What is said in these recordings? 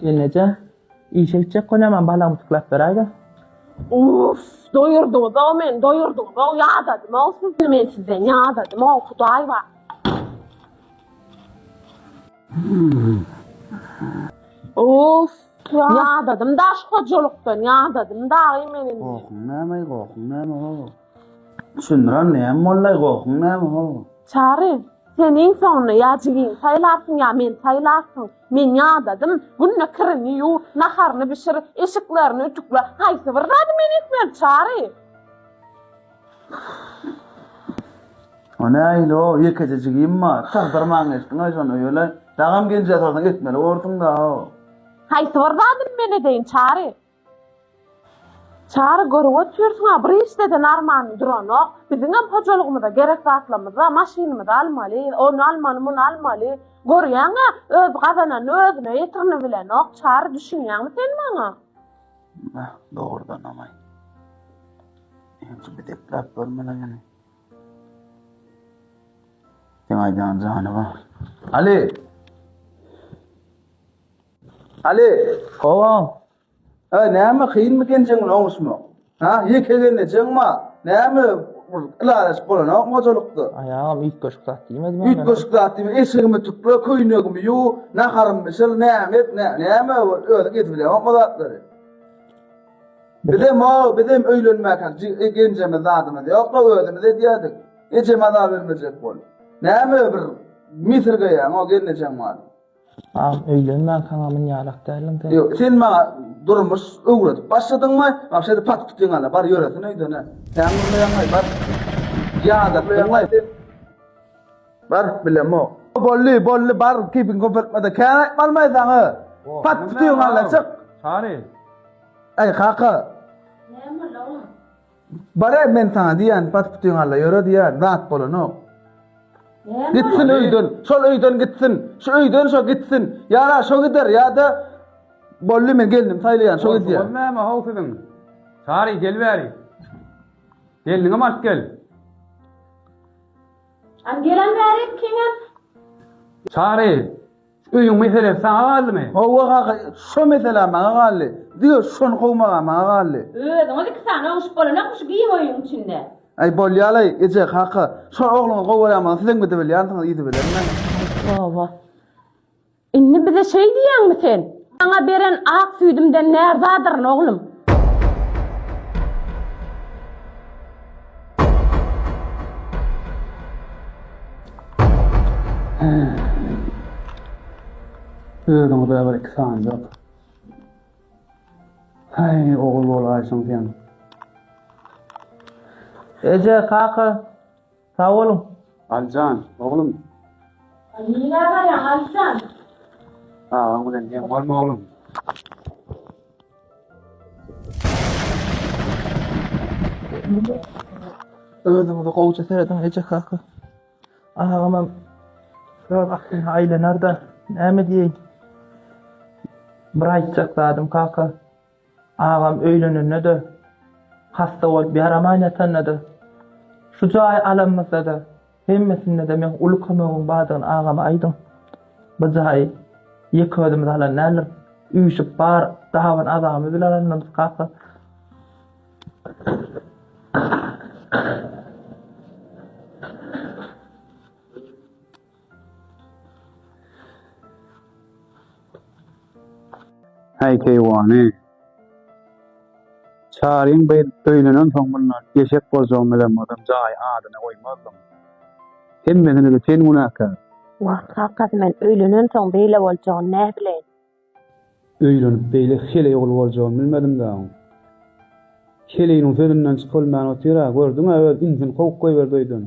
Gelneje, işe gitjek bolýan, balagymy syklap beräýdä. Uff, doýurdyňyz-ow meni, doýurdyňyz-ow, ýadadym-ow sizi, men sizden ýadadym-ow, Hudaý bar. Uff, ýadadym da şu hojalykdan, ýadadym dagy men indi. Gohuň näme-aý, gohuň näme-ow? Düşündiren näme boldy-aý, gohuň näme-ow? Çary, sen iň soňunda ýa jigiňi saýlarsyň, ýa meni saýlarsyň. Men ýadadym, günde kirini ýuw, naharyny bişir, eşiklerini ütükle, haýsy bir zady men etmeli, Çary? O nähili-ow, ýekeje jigim bar, sygdyrman geçdiň-aý şony öýele. Dagam gelinjä salsaň etmeli borsuň-da-ow. Haýsy bir zadyny men edeýin, Çary? Çary, görüp otyrsyň-a, bir işde-de narmany duranok. Biziňem hojalygymyza gerek zatlarymyz bar, maşynymyzy almaly, ony almaly, muny almaly. Görýäň-ä, öz gazananyny özüne ýetirini bilenok. Çary, düşünýäňmi sen maňa? Bah, dogrudanam-aý. Ençe bedekläp görmeli ýene. Seň aýdýan jany bar. Ali! Ali! Hawa. Äý, näme kynmy geljegiň bilen oňuşmak? Ha, ýeke gelnejeň bar. Näme ylalaşyp bolanokmy hojalykda? Aýagam üýtgeşik zat diýmedim men. Üýtgeşik zat diýme, eşigimi tükle, köýnegimi ýuw, naharymy bişir, näme et, näme özüň edip bileňokmy o zatlary? Bizem o, bizem öýlenmäkäk genjemiz zadymyz ýok-la, özümiz edýärdik. Ejem azar bermejek bolup. Näme bir mesirgeýäň o gelnejeň bar. Agam öýlenmänkäň mun ýalak däldiň sen. Ýok, sen maňa durmuş öwredip başladyňmy? Bak şeýdip pat-putyňy ala, bar ýöresin öýden-ä. Sen gürleýäňaý, bar. Ýadatdyňlaý sen. Bar, bilemok. Boldy, boldy, bar, keýpiňi köpeltme-de, kän aýtmalymaý saňa. Pat-putyňy ala, çyk. Çary. Äý, kaka. Näme boldy, oglum? Bar-aý, men saňa diýýän, pat-putyňy ala, ýöre diýýän, zat bolanok. Gitsin öýden, şol öýden gitsin. Şu öýden şo gitsin. Ýa-da şo gider, ýa-da boldy men gelnim saýlaýan, şo gidýär. Bolşuňyz näme how siziň? Çary gel bäri. Gelniňem alyp gel. An gelen bäri kiňem. Çary, Öýüň meselesi saňa galdymy? Hawa kaka, şo mesele maňa galdy. Diňe şony kowmaga maňa galdy. Özüňiz iki sany oňşup bolanokmy şu giň öýüň içinde? Aý bolýalaý, eje, kaka. Şol ogluňyzy gowy görýän bolsaňyz sizem gidibilýänsiňiz yzy bilen men. Toba. Indi bize şeý diýýäňmi sen? Saňa beren ak süýdümden närzadyryn, oglum. Özüňize bir iki sanjak. Haý, ogul bolaýşyň sen. Eje, kaka, sag boluň. Alyjan, oglum. Nirä barýaň, Alyjan? Agaň bilen deň bolma, oglum. Özüňize gowja serediň, eje, kaka. Agamam öz aklyna aýlanar-da, näme diýeýin. Bir aýtjak zadym kaka, agam öýlenende-de, hassa bolup ýaraman ýatanda-da, şu jaýy alanymyzda-da, hemmesinde-de meň uly kömegim bardygyny agama aýdyň. Bu jaýy ýeke özümiz alan däldiris. Üýşüp bar daban azabymyz bilen alandyrys kaka. Häý keýwany. Çaryň beýdip öýlenensoň mundan eşek boljagyny bilen bolsam jaýy adyna goýmazdym. Hemmesine-de sen günäkär. Wah, kakasy men öýlenensoň beýle boljagyny näbileýin. Öýlenip beýle heleý ogly boljagyny bilmedim dagyň. Heleýiniň sözünden çykybilmän otyr-a, gördüň-ä öz inisini kowup goýberdi öýden.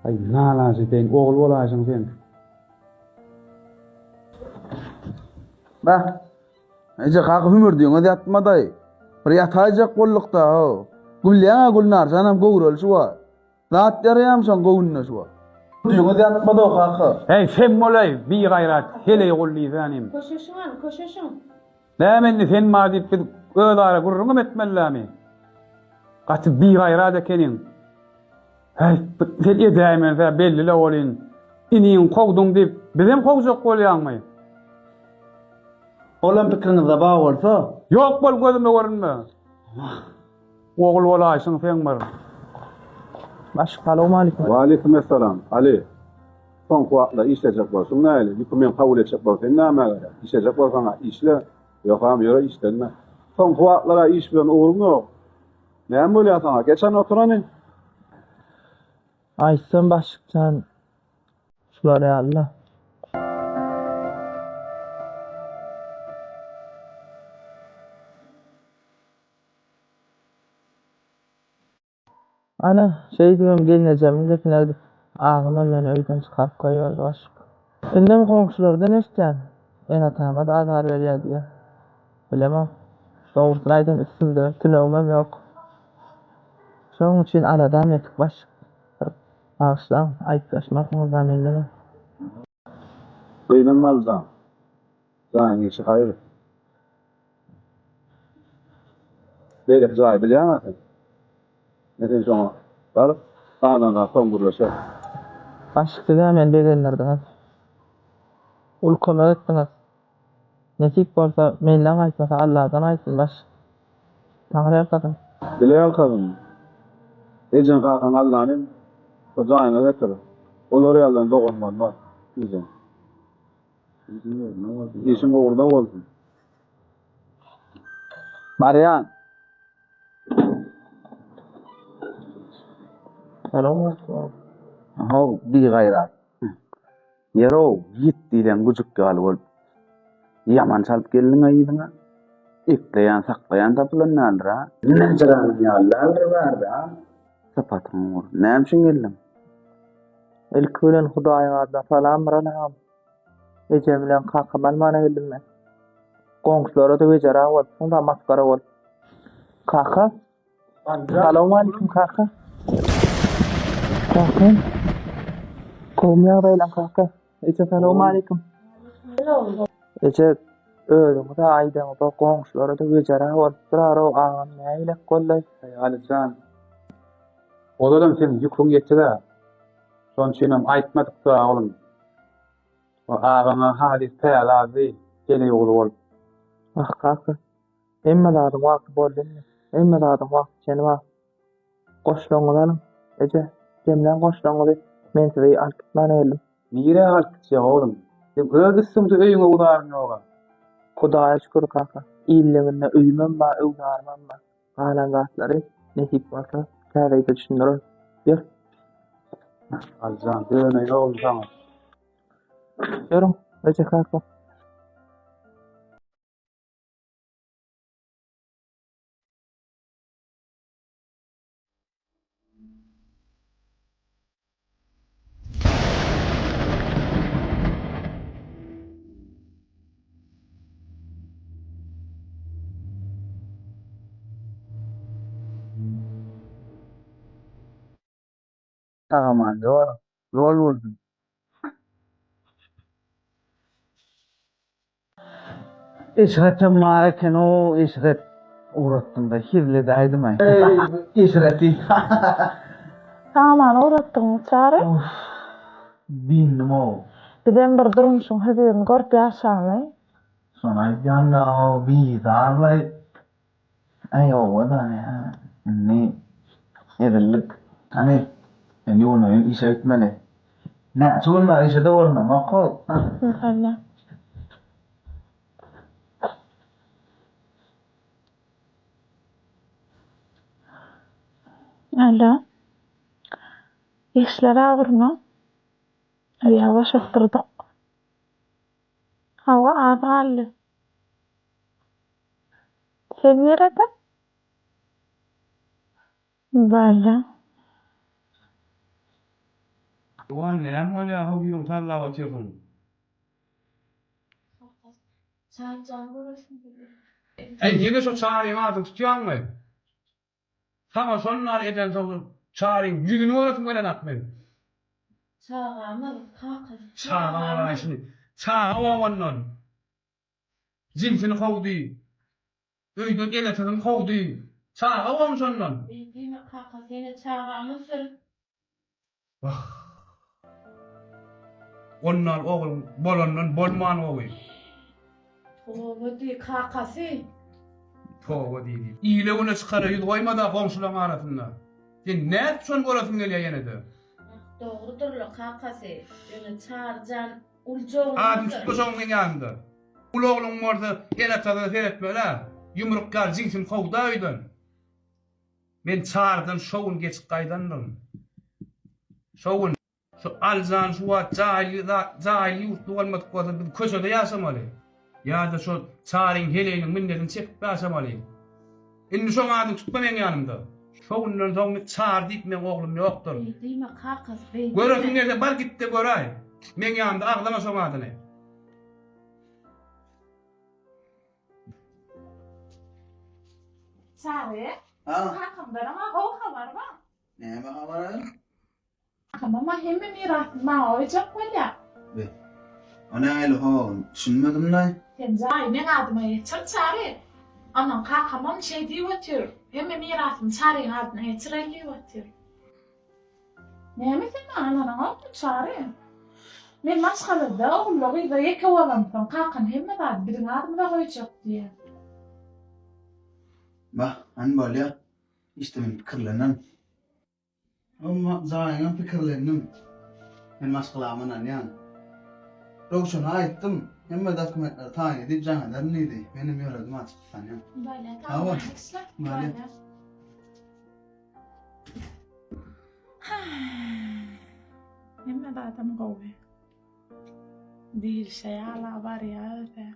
Aý, nalaç edeýin, ogul bolaýşyň sen. Beh, eje kaka hümürdiňiz ýatmadaý. Bir ýataýjak bolduk-da-how. Gülýäň-ä Gülnar janam göwreli şu wagt. Zat ýaraýamy şoň göwnüne şu wagt. Hümürdiňiz ýatmad-ow kaka. Häý, sen bolaý, bigaýrat, heleý gul diýsänim. Köşeşiň hany, köşeşiň. Näme indi sen bar diýip biz özara gürrüňem etmelilämi? Gaty bigaýrat ekeniň. Häý, sen edäýmeli-dä, belli-le welin, iniňi kowduň diýip, bizem kowjak bolýaňmy? Olam pikiriňizde bar bolsa. Ýok bol gözüme görünme. Ogul bolaýşyň seň bir. Başlyk salowmalikim. Waleýkim essalam. Aly. Soňky wagtlar işlejek bolşuň nähili? Ýüki men kabul etjek bolsam sen nämä gerek? Işlejek bolsaň-a işle. Ýogsam ýöre işlenme. Soňky wagtlar-a iş bilen ugruň ýok. Näme bolýar saňa? Geç hany otur hany. Aýtsam başlykjan şular ýaly-la. Ana, şeýdibem gelnejemiň gepine gidip, agamam meni öýden çykaryp goýberdi başlyk. Indem goňşulardan eşidýän, ene-atama-da azar berýär diýýär. Bilemok. Dogrusyny aýtsam üstümde tünegimem ýok. Şonuň üçin aladam ýetik başlyk. Bir bagyşlaň, aýyplaşmarsyňyz-da mendenem. Gynanmalyjan. Jaýyň işi haýyr. Beýleki jaýy bilýäň-ä sen. Men sen şoňa baryp, galan zat soň gürleşeris. Başlyk siz-ä meni begendirdiňiz. Uly kömek etdiňiz. Nesip bolsa, menden gaýtmasa Alladan gaýtsyn başlyk. Taňry ýalkasyn. Bile ýalkasyn. Ejeň kakaň Allany şo jaýyňa getir. Olar ýalydan dogan bolmaz. Ejeň. Işiň ugruna bolsun. Barýan. Salowmalikim. How, bigaýrat. Ýer-ow, ýit diýlen güjük ýaly bolup, ýaman çalyp geldiň-ä yzyňa. Ekleýän, saklaýan tapylan däldir-a. Näjiranyň ýaly däldir bärde-a. Sypatyň ugur. Näme üçin geldiň? Ilki bilen Hudaýyň adyna salam bir agam. Ejem bilen kakamy almana geldim men. Goňşulara-da wejera bolupsyň-da, masgara bolup. Kaka? Salowmalikim kaka. Kakam. Gowmy ýagdaýlaň kaka? Eje salowmalikim. Eje özüňiz-ä aýdaňyzok goňşulara-da wejera bolupdyr arow agam nägilek boldy? Eý Alyjan. Ozalam seň ýüküň ýetig-ä. Şonuň üçinem aýtmadyk-da oglum. O agaňa halys päli azdy, heleý ogly bolup. Ah kaka. Hemme zadyň wagty boldy indi. Hemme zadyň wagty çeni bar. Goşlaryňyzy alyň. Eje, jemläň goşlaryňyzy. Men sizi alyp gitmäne geldim. Nirä alyp gitjek oglum? Seň öz üstüňde öýüňe uzaryň ýog-a. Hudaýa şükür kaka. Illiginde öýümem bar, öwzarymam bar. Galan zatlary nesip bolsa täze öýde düşündirerin. Ýör. Alyjan, döneýin oglum saňa. Ýörüň, eje kaka. Sag-aman ýol, ýol bolsun. Eşretem bar eken-ow, Eşret ugratdym-da, hezil edäýdim-aý. Eý, Eşreti. Sag-aman ugratdygyň Çary. Uff, dynnym-ow. Bizem bir durmuşyň hözirini görüp ýaşaly. Şony aýdýan-da-ow, bizar-laý. Äý owadan ýa. Indi hezillik. Hany, men ýuwunaýyn, işe gitmeli. Näçe gün bäri işe-de bolnamok-ow. Hany. Alo. Işler agyrmy? Öýe boşatdyrdyk. Hawa, az galdy. Siz nirede? Bärde. Dogan näme bolýar how ýüň sallap otyrsyň. Äý ýene şo Çaryň adyny tutýaňmy? Saňa şondan edensoň Çaryň ýüzüni göresim gelenok meň. Çagamyz kakasy. Çaga bolaýşyny. Çaga bolandan. Jinsini kowdy. Öýden enesini kowdy. Çaga boň şondan. Beý diýme kaka seni çagamyzdyr. Wah. Ondan ogul bolandan bolman gowy. Toba diý, kakasy. Toba diý diýip. Ile güne çykara ýüz goýma-da goňşulaň arasynda. Sen nädip şony göresiň gelýär ýene-de? Dogrudyr-la, kakasy. Ýöne Çary jan ulja Adyny oglumyzdyr. tutma şoň meň ýanymda. Uly ogluň bolsa ene-atasyna seretmeli-ä. Ýumruk ýaly jigsini kowda öýden. Men Çarydan şo gün geçip gaýdandyryn. Şo gün. Şu Alyjan şu wagt jaýly jaýly ýurtly bolmadyk bolsa biz köçede ýaşamaly. Ýa-da şo Çaryň heleýiniň minnetini çekip ýaşamaly. Indi şoň adyny tutma meň ýanymda. Şo günden soň Çary diýip meň oglum ýokdur. Beý diýme kakasy beý diýme. Göresiň gelse bar gitde göräý. Meň ýanymda agzama şoň adyny. Çary, Ha, kakamdan maňa gowy habar bar. näme habar? Kakam hemme mirasyny maňa goýjak bolýar. Be. O nähili ho, düşünmedim-laý. Sen jaýy meň adyma geçir, Çary. Onnoň kakamam şeý diýip otyr, hemme mirasyny Çaryň adyna geçireli diýip otyr. Näme sen maňa ynanaňokmy, Çary? Men maşgalada ogully-gyzly ýeke bolamsoň, kakam hemme zady biziň adymyza goýjak diýýär. Bah, hany bolýa. Işde men pikirlenem. Emma jaýyňam pikirlendim. Men maşgalama ynanýan. Röwşene aýtdym, hemme dokumentleri taýyn edip jaň ederin diýdi. Menem ýöredim açyk gyssanýan. Bolýa, Sag bol. Bolýa. Bolýa. Hemme zadam gowy. Diýilşe ýala barýa özä.